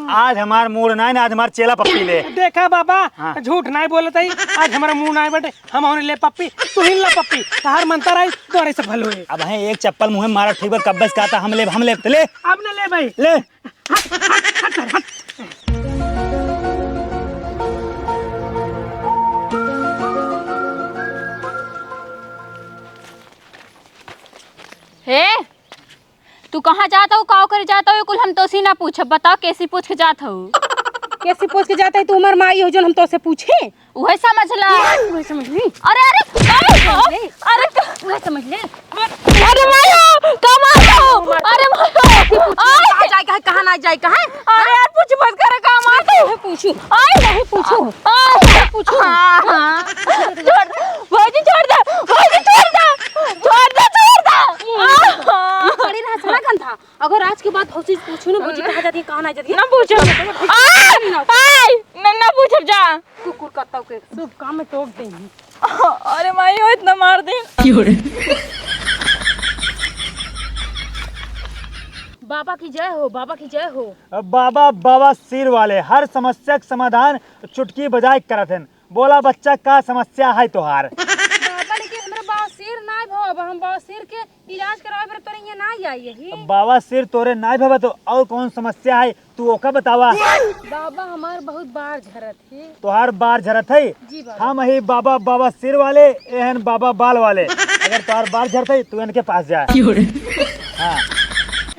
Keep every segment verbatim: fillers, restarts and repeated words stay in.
आज हमार मूड नाहीं ना, आज हमार चेला पप्पी ले। देखा बाबा, हाँ। झूठ नाहीं बोलत हई, आज हमारा मूड नाहीं बटे, हम होने ले पप्पी, तू ही ला पप्पी, तहार मंतर आई, तोरे से भलो है। अब है एक चप्पल मुँह में मारा, ठीक बा, कब्बे से कहता हम लेब, हम लेब, ले। अब न ले भाई। ले। हट, हट, हट, हट। हे, तू कहाँ जात हऊ, काव करे जात हऊ, ये कुल हम तोसी ना पूछब। बताओ, केसी पूछ के जात हऊ? केसी पूछ के जात हई, तू हमार माई हो, जोन हम तोसे पूछे? उहे समझ ला। उहे समझ ली। अरे, अरे, अरे, समझ ले। अरे, तो उहे समझ ले। अरे मायो, का मारो? अरे मायो। कहाँ जाए का है, कहाँ ना जाए का है? अरे यार, पूछ मत करे, का मार दे। पूछू। आय, नहीं पूछू। आय, नहीं पूछू। हाँ, हाँ। छोड़ दे। भौजी, छोड़ दे। भौजी, छोड़ दे। छोड़ दे, छोड़ दे। आहा। ये पड़ी रहा, सुना गंधा। अगर आज के बाद भौजी से पूछू ना, भौजी कहाँ जाती है, कहाँ ना जाती है? ना पूछो। आय, आय, न, ना पूछब जा। कुकुर कत्ता के शुभ काम में टोक देंगी। अरे माई, ओ इतना मार दे। बाबा की जय हो, बाबा की जय हो। बाबा, बाबा सिर वाले, हर समस्या के समाधान चुटकी बजाए के करत हन। बोला बच्चा, का समस्या है तोहार? बाबा, लेकिन हमरा बवासीर नाय भवा बा, हम बवासीर के इलाज करावे पर तोरे यहाँ नाय आई यही। बाबा सिर तोरे नाय भवा तो और कौन समस्या है, तू ओका बतावा। बाबा, हमार बहुत बार झरत है। तोहार बार झरत है? जी बाबा। हम ही बाबा, बाबा सिर वाले, एहन बाबा बाल वाले। अगर तोहार बार झरत है, तू इनके पास जा। हाँ।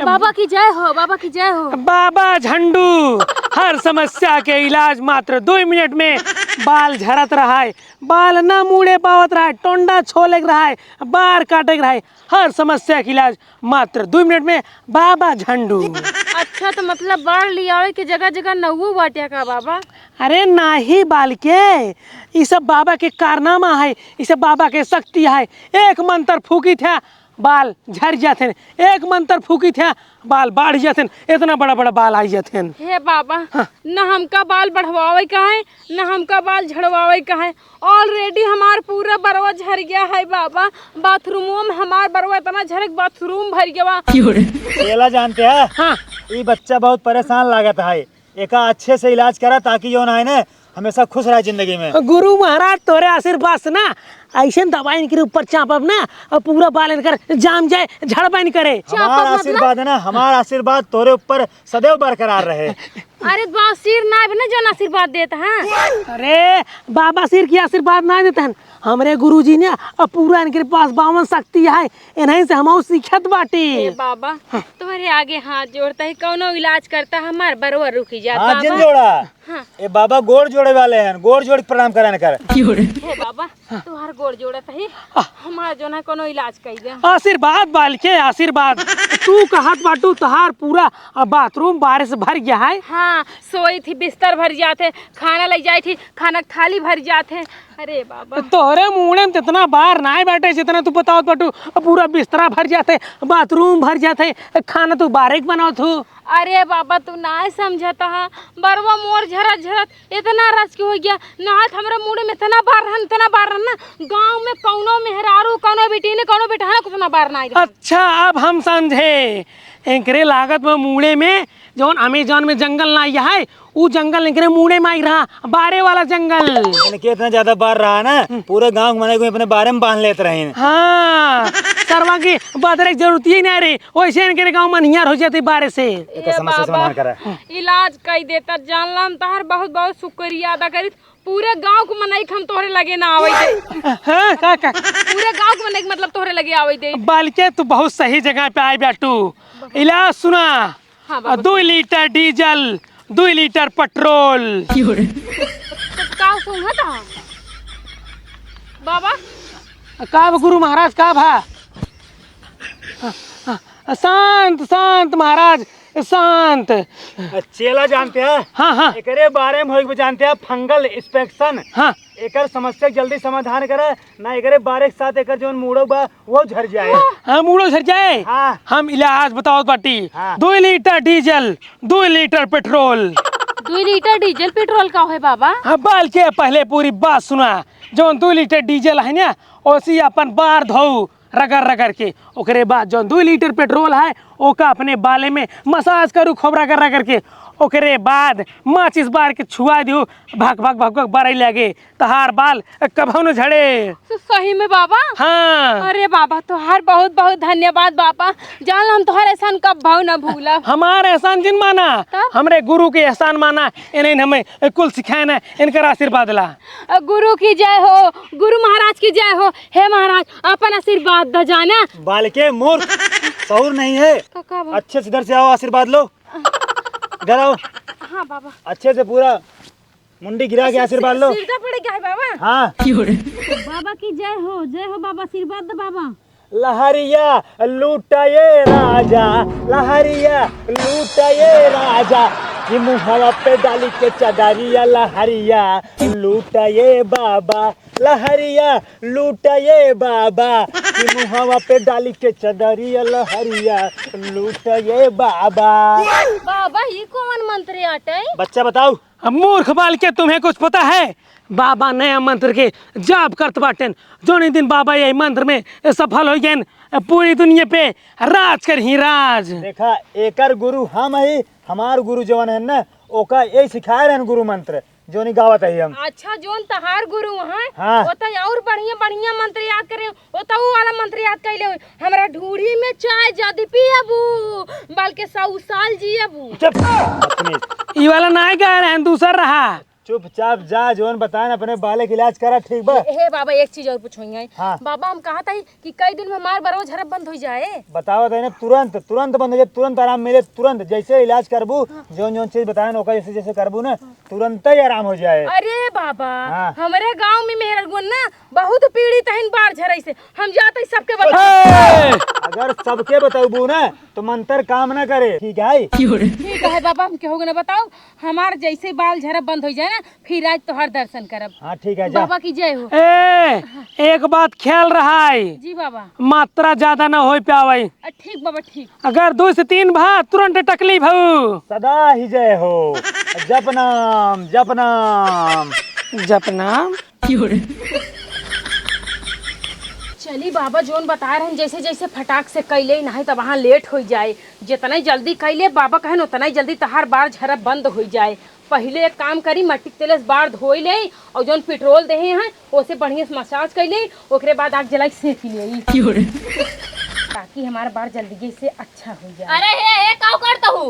बाबा की जय हो, बाबा की जय हो। बाबा झंडू, हर समस्या के इलाज मात्र दो मिनट में। बाल झरत रहा है, बाल ना मूड़े पावत रहा है, टोंडा छोले के रहा है, बार काटे के रहा है, हर समस्या के इलाज मात्र दो मिनट में बाबा झंडू। अच्छा, तो मतलब बार लियावे के जगह जगह नौवो बाटे का बाबा? अरे नाही बालके, ई सब बाबा के कारनामा है, ई सब बाबा के शक्ति है। एक मंत्र फूकी थे, बाल झर जात हैं, एक मंत्र फूकी थे, बाल बढ़ जात हैं, इतना बड़ा बड़ा बाल आई जात हैं। हे बाबा, हाँ। न हमका बाल बढ़वावे का है, न हमका बाल झड़वावे का है। Already हमार पूरा बरवा झर गया है बाबा, बाथरूमो में हमार बरवा इतना झरक, बाथरूम भर गया। चेला जानते हैं? हाँ। ई बच्चा बहुत परेशान लागत है, एका अच्छे से इलाज करा ताकि जो ना है ना हमेशा खुश रहे जिंदगी में। गुरु महाराज, तोरे आशीर्वाद से ना ऐसे दवाई इनके ऊपर चापब ना, और पूरा बाल इनकर जाम जाए, झड़बा इनकरे। हमार चापब मतलब? आशीर्वाद है ना, हमार आशीर्वाद तोरे ऊपर सदैव बरकरार रहे। अरे बवासीर ना बने जौन आशीर्वाद देत हैं। अरे बाबा सिर की आशीर्वाद ना देत हैं, हमरे गुरुजी ने, अब पूरा इनके पास बावन शक्ति है, इन्हीं से हम सीखत बाटी। ए बाबा, हाँ। तोहरे आगे हाथ जोड़ता है, कौनो इलाज करता, हमार बरवा रुकी जा हाथ जिन बाबा। जोड़ा। हाँ। ए बाबा गोड़ जोड़े वाले हैं, गोड़ जोड़ के प्रणाम करा इनकर। हे बाबा, हाँ। तोहार गोड़ जोड़त ही, आह। हमार जो ना कोनो इलाज कई दे। आशीर्वाद बालके, आशीर्वाद। तू कहत बाटू तोहार पूरा, आ, बाथरूम बारिश भर गया है। हाँ, सोई थी बिस्तर भर जात है, खाना ले जाई थी, खाना के थाली भर जात है। अरे बाबा। तोहरे मूड़े में इतना बार नाय बाटे जितना तू बतावत बाटू, आ, पूरा बिस्तरा भर जात है, बाथरूम भर जात है, खाना तू बारे के बनावत हो। अरे बाबा, तू नाय समझत हा, बरवा मोर झरत झरत इतना रस के हो गया, नहात हमरा मूड़े में इतना बार रहन, इतना बार रहन ना, गाँव में कौनो मेहरारू, कौनो बेटी ने, कौनो बेटा ना, कुछ ना बार ना आई रहन। अच्छा, अब हम समझे। एकरे लागत में मूड़े में जौन अमेजन में जंगल ना आई है, ऊ जंगल एकरे मूड़े में आई रहा, बारे वाला जंगल। इनके इतना ज्यादा बार रहा ना, हम्म। पूरे गाँव के मनई को अपने बारे में बांध लेत रहे। हाँ, सरवा की बदरे की जरूरत ही ना रही, वैसे इनके गाँव में नियर हो जाती बारे से। एकर ए समस्या बाबा, समाधान करा। इलाज कई देता, जान ला हम तहार बहुत बहुत शुक्रिया अदा करी। पूरे गाँव के मनई के हम तोहरे लगे ना आवे दे। हाँ, का, का? पूरे गाँव के मनई के मतलब तोहरे लगे आवे दे। बालके तू बहुत सही जगह पे आए बाटू। इलाज सुना। हाँ, बाबा। आ, दुई लीटर डीजल, दुई लीटर पेट्रोल। तो का सुनत हा? बाबा? का बा गुरु महाराज, का भा? आ, आ, आ, शांत, शांत महाराज, शांत। चेला जानते हैं? हाँ, हाँ। एकरे बारे में होई जानते हैं, fungal infection। हाँ। एकर समस्या के जल्दी समाधान करे, ना एकरे बारे के साथ एकर जौन मूड़ो बा, वो झर जाए। हाँ, मूड़ो झर जाए। हाँ। हम इलाज बतावत बाटी। हाँ। दुई लीटर डीजल, दुई लीटर पेट्रोल। दुई लीटर डीजल पेट्रोल का होए बाबा? हाँ, बालके पहले पूरी बात सुना। जौन दुई लीटर डीजल है ना, ओसी अपन बार धोऊ रगड़ रगड़ के। ओकरे बाद जौन दुई लीटर पेट्रोल है, ओका अपने बाले में मसाज करू खूब रगड़ रगड़ के। ओकरे बाद माचिस बार के छुआ दियो, भक भक भक भक बरई लगे, तहार बाल कभौ न झड़े। स-, सही में बाबा? हाँ। अरे बाबा, तोहार बहुत बहुत धन्यवाद बाबा, जान हम तोहार एहसान कभौ न भूलब। हमार एहसान जिन माना, तब? हमरे गुरु के एहसान माना, इन्हें हमें कुल सिखाए ना, इनकर आशीर्वाद ला। अ, गुरु की जय हो, गुरु महाराज की जय हो। हे महाराज, अपन आशीर्वाद द जाना। बालके मूर्ख, सहूर नहीं है। का, का बा? अच्छे से इधर से आओ, आशीर्वाद लो। इधर आओ। हाँ बाबा। अच्छे से पूरा मुंडी गिरा के आशीर्वाद लो। सीधा पड़ गया है बाबा। हाँ। बाबा की जय हो, जय हो बाबा, आशीर्वाद दो बाबा। लहरिया लूटा ये राजा, लहरिया लूटा ये राजा, कि मुहवा पे डाली के चदरिया, लहरिया लूटा ये बाबा, लहरिया लूटा ये बाबा, कि मुहवा पे डाली के चदरिया, लहरिया लूटा ये बाबा। बाबा, ई कौन मंत्र आटे? बच्चा बताओ। अब मूर्ख बालके, तुम्हें कुछ पता है? बाबा नया मंत्र के जाप करत बाटेन, जौनी दिन बाबा यही मंत्र में सफल हो गए, पूरी दुनिया पे राज करही राज। देखा, एकर गुरु हम ही, हमार गुरु जवन है ना, ओका यही सिखाए रहन गुरु मंत्र, जौनी गावत है हम। अच्छा, जौन तहार गुरु हैं, हाँ। वो तो और बढ़िया बढ़िया मंत्र याद करे, वो तो वो वाला मंत्र याद कैले हो, हमरा ढूढ़ी में चाय जदि पियबू, बल्कि सौ साल जियबू। चुप, बदतमीज। ई वाला नाय कह रहे हैं, दूसर रहा। चुपचाप जा, जौन बताएन अपने बालक इलाज करा, ठीक बा? हे, हे बाबा, एक चीज और पूछोइए। हाँ। बाबा, हम कहा था कि कई दिन में हमार बरवा झरब बंद हो जाए। बताओ तो ना, तुरंत, तुरंत बंद हो जाए, तुरंत आराम मिले, तुरंत। जैसे इलाज करबू, हाँ। जौन जौन चीज बताएन ओका जैसे जैसे करबू ना, हाँ। तुरंत ही आराम हो जाए। अरे बाबा, हाँ। हमरे गांव में मेहरगुन ना बहुत पीड़ित हइन बार झरई से, हम जात ही सबके बता। ए! अगर सबके बतौबू ना तो मंत्र काम ना करे, ठीक है? ठीक है बाबा, हम केहू के ना बताओ, हमार जैसे बाल झरब बंद हो जाए ना, फिर आज तोहार दर्शन करब। हाँ, ठीक है, जा। बाबा की जय हो। ए, एक बात ख्याल रहा है, जी बाबा। मात्रा ज्यादा ना हो पावे। अ, ठीक बाबा, ठीक। अगर दो से तीन भा, तुरंत टकली भऊ। सदा ही जय हो। जप नाम, जप नाम। जप नाम। चली बाबा, जौन बता रहन, जैसे जैसे फटाक से कैले, नहीं तो वहाँ लेट हो जाए। जितना जल्दी कैले, बाबा कहन, उतना ही जल्दी तहार बार झरब बंद हो जाए। पहिले एक काम करी, मट्टी के तेले से बार धोई लेई और जौन पेट्रोल देहे हैं, ओसे बढ़िया से मसाज कर लेई, ओकरे बाद आग जलाई के सेंक लेई। ताकि हमार बार जल्दी से अच्छा हो जाए। अरे हे, हे, काउ करत हू?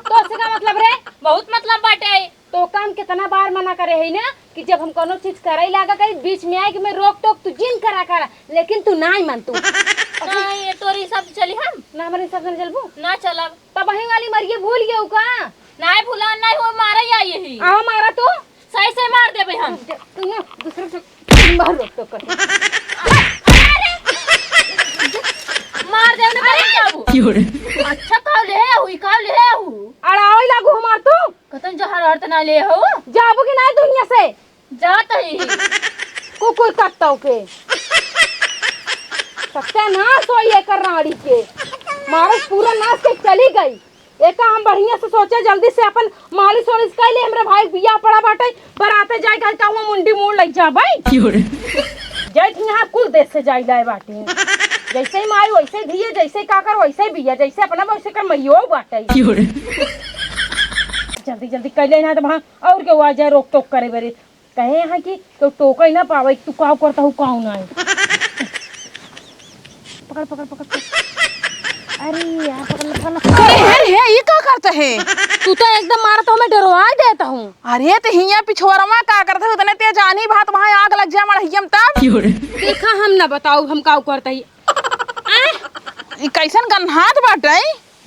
तो से का मतलब रे? बहुत मतलब बाटे। तो काम कितना बार मना करे है ना कि जब हम कोनो चीज करे लागा करी, बीच में आए कि मैं रोक टोक तू जिन करा करा, लेकिन तू नाई मन तू। नहीं, ये तोरी हिसाब से चली हम? ना, हमारे हिसाब से ना चलबू? ना चलब। तबही वाली मरिये भूल गयो का? नाय भुलान नाय हो, मारा या यही। आओ मारा तू। सही से मार देबे हम। तू ना दूसरे से मार लो तो कर। मार दे ना, अरे! अच्छा काव ले है, हुई काव ले है हु। अड़ावे लागू हमार तू। कतन जहर हर तना ले हो। जाबू कि नाय दुनिया से? जात ही। कुकुर कत्तौ के। सत्यानाश होई एकर राड़ी के। मारस पूरा नाश के चली गई। एका हम बढ़िया से सोचे, जल्दी से अपन मालिश वालिश कर ले। हमरे भाई बियाह पड़ा बाटे, बराते जाए के कहूँ मुंडी मोड़ लग जा भाई। जाए थे यहाँ कुल देश से जाए लाए बाटे। जैसे ही माई वैसे ही धिये, जैसे ही काकर वैसे ही बिया, जैसे अपना वैसे कर मैयो बाटे। जल्दी जल्दी कर ले ना तो वहाँ और के आ जाए रोक टोक करे बेरे। कहे हैं कि तो टोका ही ना पावे, तू काव करता हूँ, काव ना है। पकड़, पकड़, पकड़, पकड़। अरे यार, पकड़ ले, पकड़ ले। अरे, अरे, ये का करता है? तू तो एकदम मारा तो हमें डरवा देता हूँ। अरे, तो हिया पिछोरवा का करता है? उतने तेज आनी भात वहाँ आग लग जाए मड़हियम तब। देखा, हम ना बताओ, हम काव करता ही। ई कैसन गन्हात बाटे?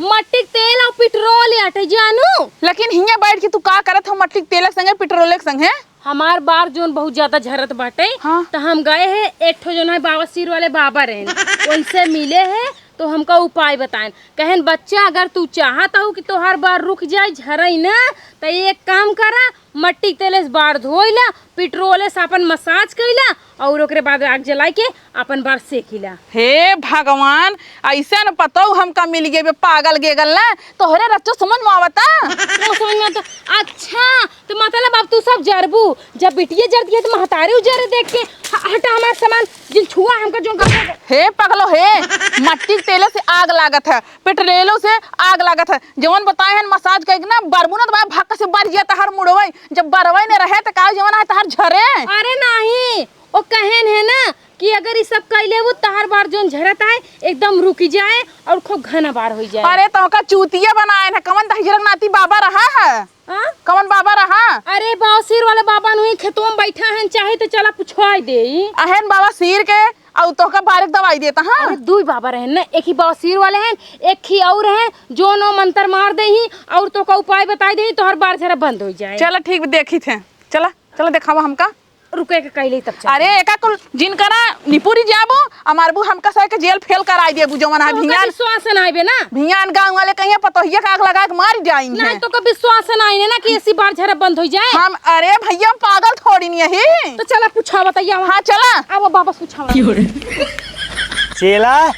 मट्टी के तेल और पेट्रोल आटे जानू। लेकिन हिया बैठ के तू का करत हो मट्टी के तेल के संगे, पेट्रोल के संगे? हमार बार जोन बहुत ज्यादा झरत बाटे, हाँ। त हम गए हैं एक ठो जोन है बाबा सिर वाले बाबा रहन, उनसे मिले हैं तो हमका उपाय बताएन। कहन, "बच्चा, अगर तू चाहत हो कि तोहार बार रुक जाए झरई ना, त एक काम करा, मट्टी के तेले से बार धोइला, पेट्रोले से अपन मसाज कइला और ओकरे बाद आग जलाए के अपन बार सेकिला।" हे भगवान, ऐसन पतोह हमका मिल गए बे, पागल गेगल ना, तोहरे रच्चो समझ में आवता? तो समझ में आवता। अच्छा, तो मतलब अब तू सब जरबू, जब बिटिया जरती है तो महतारी उजरे देख के। ह-, हटा हमार सामान, जिन छुआ हमका जो गंदा। हे पगलो हे, मट्टी के तेले से आग लागत है, पेट्रोलो से आग लागत है। जवन बताए हन मसाज कइके ना, बरबू ना तो भाई भक्क से बर जिया तहार मुड़वई। जब बरवई ने रहे तो का जवन है तहार झरे। अरे नहीं, वो कहेन है ना कि अगर ई सब कइ लेबू, तहार बार जौन झरत आए, एकदम रुकि जाए और खूब घना बार होइ जाए। अरे, तोहका चूतिया बनाएन है, कवन दहिजरक नाती बाबा रहा है? हाँ? कवन बाबा रहा? अरे, बवासीर वाले बाबा नुई खेतवा में बैठा हन, चाहे तो चला पुछवाई देई। अहेन बवासीर के, और तोहका बारिक दवाई देता, हाँ? अरे, दुई बाबा रहेन ना, एक ही बवासीर वाले हन, एक ही और हन, जौन मंतर मार देही और तोहका उपाय बताई देही, तोहर बार झरा बंद होइ जाए। चला, ठीक, देखी थे, चला, चला देखावा हमका। रुके के कहले तब चल। अरे, एका कुल जिनकरा निपुरी जाबो, अमार बू हमका सह के जेल फेल कराई देबू, जवन है तोका भियान। विश्वास ना आइबे ना। भियान गाँव वाले कहिया पतोहिया का आग लगा के मार जाइन नहीं है। तोका विश्वास ना आइने ना कि ऐसी बार झरा बंद होइ जाए। हम, अरे भैया, हम पागल थोड़ी नहीं ही। तो चला, पूछा बताइए। हाँ, चला। अब बाबा पूछा। चेला।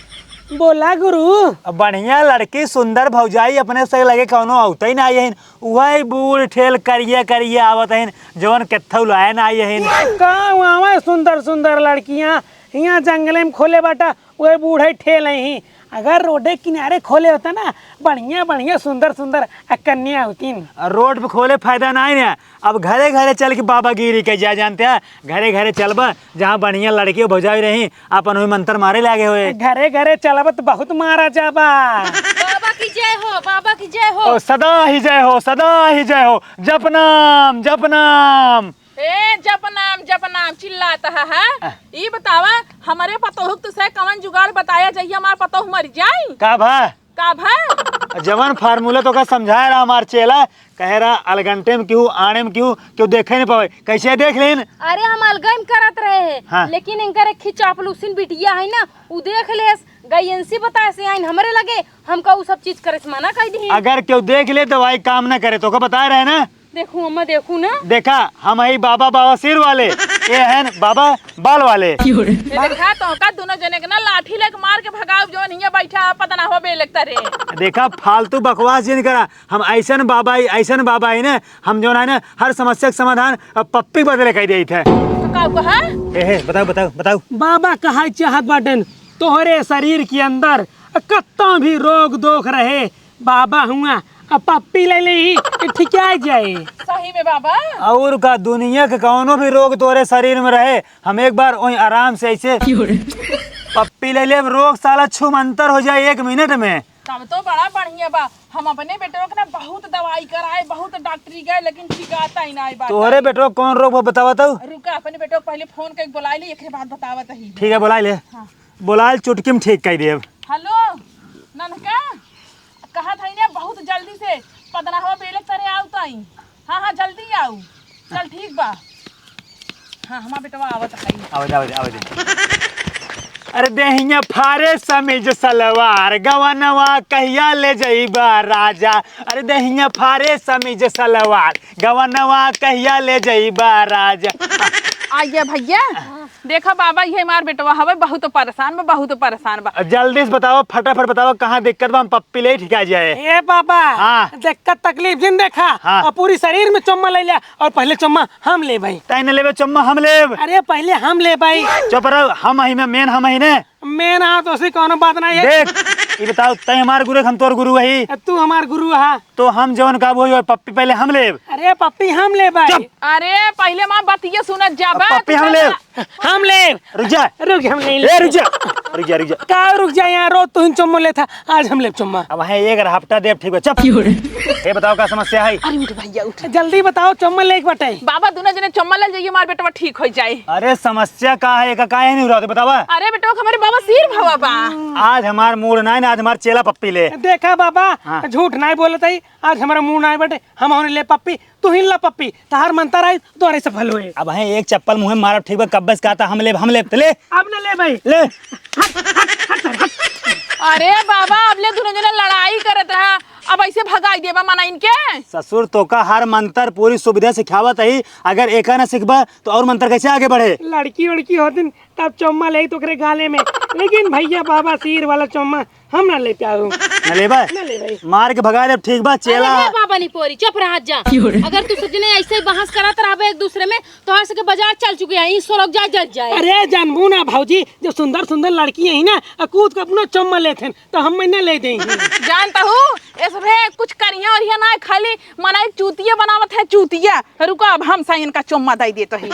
बोला गुरु। अब बढ़िया लड़की, सुंदर भौजाई अपने से लगे कौनो औते ही ना आई है। उहइ बूढ़ ठेल करिया करिया आवत हइन, जवन केत्थउ लाए ना आई हइन। का हुआ, हुआ सुंदर सुंदर लड़कियां हियां जंगले में खोले बाटा, उहइ बूढ़इ ठेल ही। अगर रोडे किनारे खोले होता ना, बढ़िया बढ़िया सुंदर सुंदर अ कन्या होतीन। अ रोड पे खोले फायदा नाहीं ना, अब घरे घरे चल के बाबागिरी के जा जानते हैं, घरे घरे चलबा, जहाँ बढ़िया लड़की भौजाई रही, आपन हुई मंतर मारे लागे होए। घरे घरे चलब त बहुत मारा जाबा। बाबा की जय हो, बाबा की जय हो। ओ, सदा ही जय हो, सदा ही जय हो। जप नाम, जप नाम। ए, जप नाम, जप नाम चिल्लात ह, ह? आ। ई बतावा, हमरे पतोहू क तुसे कवन जुगाड़ बताया जइया हमार पतोह मरि जाई? का भा? का भा? जवन formula तोका समझाए रहा हमार चेला, कहे रहा, अलगंटे में केहू, आड़े में केहू, केहू देखे नहीं पावे। कैसे देख लेन? अरे, हम अलगे में करत रहे हैं, हाँ। लेकिन इनकर एक ही चापलूसिन बिटिया है ना, उ देख लेस, गई एनसी बताए से आइन हमरे लगे, हमका उ सब चीज करे से मना कर दी। अगर केहू देख ले तो भाई काम ना करे, तोका बताए रहे ना। देखू अम्मा, देखू ना। देखा, हम हई बाबा बवासीर वाले, ये हैं बाबा बाल वाले। ये देखा, तोहका दुनो जने के ना लाठी लेके मार के भगाउब, जवन हियां बैठा ह, पता ना हो बे लगता रे। देखा, फालतू बकवास जिन करा। हम अइसन बाबा ही, अइसन बाबा ही ने, हम जौन है ना, हर समस्या के समाधान अब पप्पी के बदले कइ देइत है। तो का कहा? ए, हे, बताओ, बताओ, बताओ। बाबा कहा चाहत बाटन, तोहरे शरीर के अंदर कत्ता भी रोग दोख रहे, बाबा हुआ, अब पप्पी ले ले ही, ठिका जाए। सही में बाबा? और का, दुनिया के कौनो भी रोग तोरे शरीर में रहे, हम एक बार वहीं आराम से ऐसे पप्पी ले लेब, रोग साला छूमंतर हो जाए एक मिनट में। तब तो बड़ा बढ़िया बा। हम अपने बेटवा के ना बहुत दवाई कराए, बहुत डॉक्टरी गए, लेकिन ठिकाता ही ना आए बात। तोहरे बेटवा कौन रोग बा बतावा तो? रुका, अपने बेटवा के पहले फोन करके बुलाए ली, एकरे बाद बतावत ही। ठीक है, बुलाए ले। हाँ। बुलाए, चुटकी में ठीक कर देब। हेलो, ननका, कहा था इन्हें बहुत जल्दी से पदनाहवा बेले तरे आओ ताई। हाँ, हाँ, जल्दी आओ। चल, ठीक बा। हाँ, हमार बेटवा आवत है। आवे दे, आवे दे, आवे दे। अरे देहिया फारे समीज सलवार, गवनवा कहिया ले जइबा राजा। अरे देहिया फारे समीज सलवार, गवनवा कहिया ले जइबा राजा। आइए भैया, देखा बाबा, ये हमार बेटवा हवे, बहुत परेशान बा, बहुत परेशान बा। जल्दी से बताओ, फटाफट बताओ, कहाँ दिक्कत बा, हम पप्पी ले ठिका जाए। ए बाबा, हाँ। दिक्कत तकलीफ जिन देखा, हाँ। और पूरी शरीर में चुम्मा ले लिया, और पहले चुम्मा हम लेबइ। तैं न लेबे चुम्मा, हम लेब। अरे पहले हम लेबइ। चुप रहो, हम ही में मेन हम ही ने। मेन हाँ तो उसी कौनो बात नहीं है। देख, ये बताओ, तैं हमार गुरु, हम तोर गुरु वही। तू हमार गुरु हा। तो हम जवन का वो पप्पी पहले हम लेब। अरे पप्पी हम लेबइ। चुप। अरे पहले माँ बतिया सुनत जा, अब बात पप्पी हम सुनत लेब। जा। हम लेब। रुक जा। रुक, हम नहीं ए, लेब। रुक जा। रुक जा, रुक जा। का रुक जा, यहाँ रोज तू ही चुम्मा लेता, आज हम लेब चुम्मा। अब है एक हफ्ता देब, ठीक बा, चुप। क्यों रे? ये बताओ का समस्या है? अरे उठ भैया उठ। जल्दी बताओ चुम्मा लेके बटे। बाबा दोनों जने चुम्मा ले जाइए, हमार बेटवा ठीक हो जाए। अरे समस्या का है, एका काहे नहीं उठाते बतावा? अरे बेटवा हमारे बवासीर भवा बा। आज हमार मूड ना है ना, आज हमार चेला पप्पी ले। देखा बाबा, हाँ। झूठ नहीं बोलत है, आज हमारा मूड ना है बटे, हम होने ले पप्पी, तू ही ला पप्पी, तहार मंतर आई, तोहरे सफल होए। अब है एक चप्पल मुँह में मारब, ठीक बा, कब्बे से कहता हम लेब, हम लेब, त ले। अब न लेबइ। ले। हट, हट, हट, हट। अरे बाबा, अब ले दोनों जना लड़ाई करत रहा, अब ऐसे भगाई देबा मना इनके? ससुर तोका हर मंतर पूरी सुविधा सिखावत ही, अगर एका न सिखबा तो और मंतर कैसे आगे बढ़े? लड़की वड़की होतिन तब चुम्मा लेइत ओकरे गाले में, लेकिन भैया बाबा सीर वाला चुम्मा हम ना ले पाऊ। ना लेबे? ना लेबे। मार के भगा देब, ठीक बा, चेला। अरे बाबा निपोरी, चुप रह जा। अगर तू सब जने ऐसे ही बहस करत रहबे एक दूसरे में, तोहर सबके बाजार चल चुके हैं, ई सड़क जाए, जल जाए। अरे जानबू ना भौजी, जो सुंदर सुंदर लड़की है ना, आ कूद के अपनो चुम्मा लेत हैं, तो हम ना ले दें। जानता हूँ, इसमें कुछ करिया और ये ना, खाली मना एक चूतिया बनावत है, चूतिया। रुको, अब हम सा इनका चुम्मा दे देते हैं।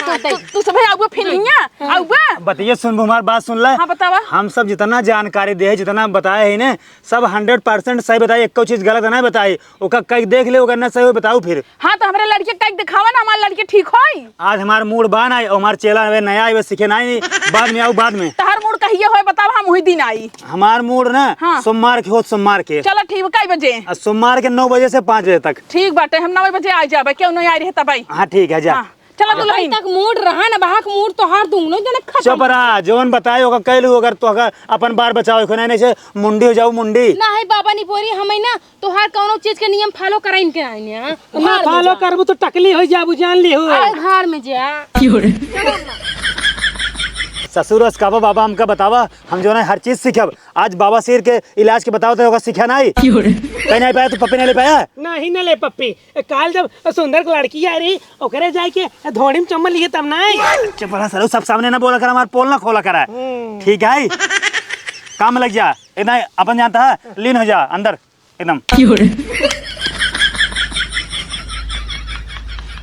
हाँ, दे। तू, तू सब आउबे फिर हियाँ, आउबे। बतिये सुन, हमार बात सुन ले। हाँ, बतावा। हम सब जितना जानकारी दे, जितना बताए है ना, सब हंड्रेड परसेंट सही बताई, एको चीज गलत ना बताई। ओका कई देख ले, ओकर ना सही हो, बताऊ फिर। हाँ, तो हमरे लड़के कई दिखावा ना, हमार लड़के ठीक होई। आज हमार मूड बा ना, और हमार चेला अबे नया आइबे, सीखे ना, बाद में आऊ, बाद में। तहर मूड कहिए होए, बतावा, हम वही दिन आई। हमार मूड ना, हाँ। सोमवार के होत, सोमवार के। चलो ठीक, कई बजे? आ, सोमवार के नौ बजे से पाँच बजे तक। ठीक बाटे, हम नौ बजे आ जाबे, क्यों नहीं आ रहे तब आई? हाँ, ठीक है, जा। हाँ, चलो अबे दुल्हन। तक मूड रहा ना, बहाक मूड तोहार दोनों जने खत्म। चुप रहा, जौन बताए ओका कैलू, अगर तो अगर अपन बार बचाओ, खोना नहीं से मुंडी हो जाऊ, मुंडी। ना है बाबा निपोरी, हम है ना तोहार कौनो चीज के नियम फॉलो कराइन के आइन है, हाँ? ना मार में फॉलो जा। करबू तो टकली हो जाबू, जान ली हो। अरे घर में जा। ससुर अस कहबा, बाबा हमका बतावा, हम जो है हर चीज सीखब। आज बाबा शेर के इलाज के बताओ तो ओका सीखा नहीं। कहीं नहीं पाया तो पप्पी नहीं ले पाया? नहीं, नहीं ले पप्पी। ए, काल जब सुंदर के लड़की आ रही, ओकरे जाए के धोड़ी में चम्मच लिए तब नहीं। चुप रहा सालू, सब सामने ना बोला करा, हमार पोल ना खोला करा। हम्म। ठीक है, काम लग जा। इतना अपन जानता है, लीन हो जा अंदर एकदम।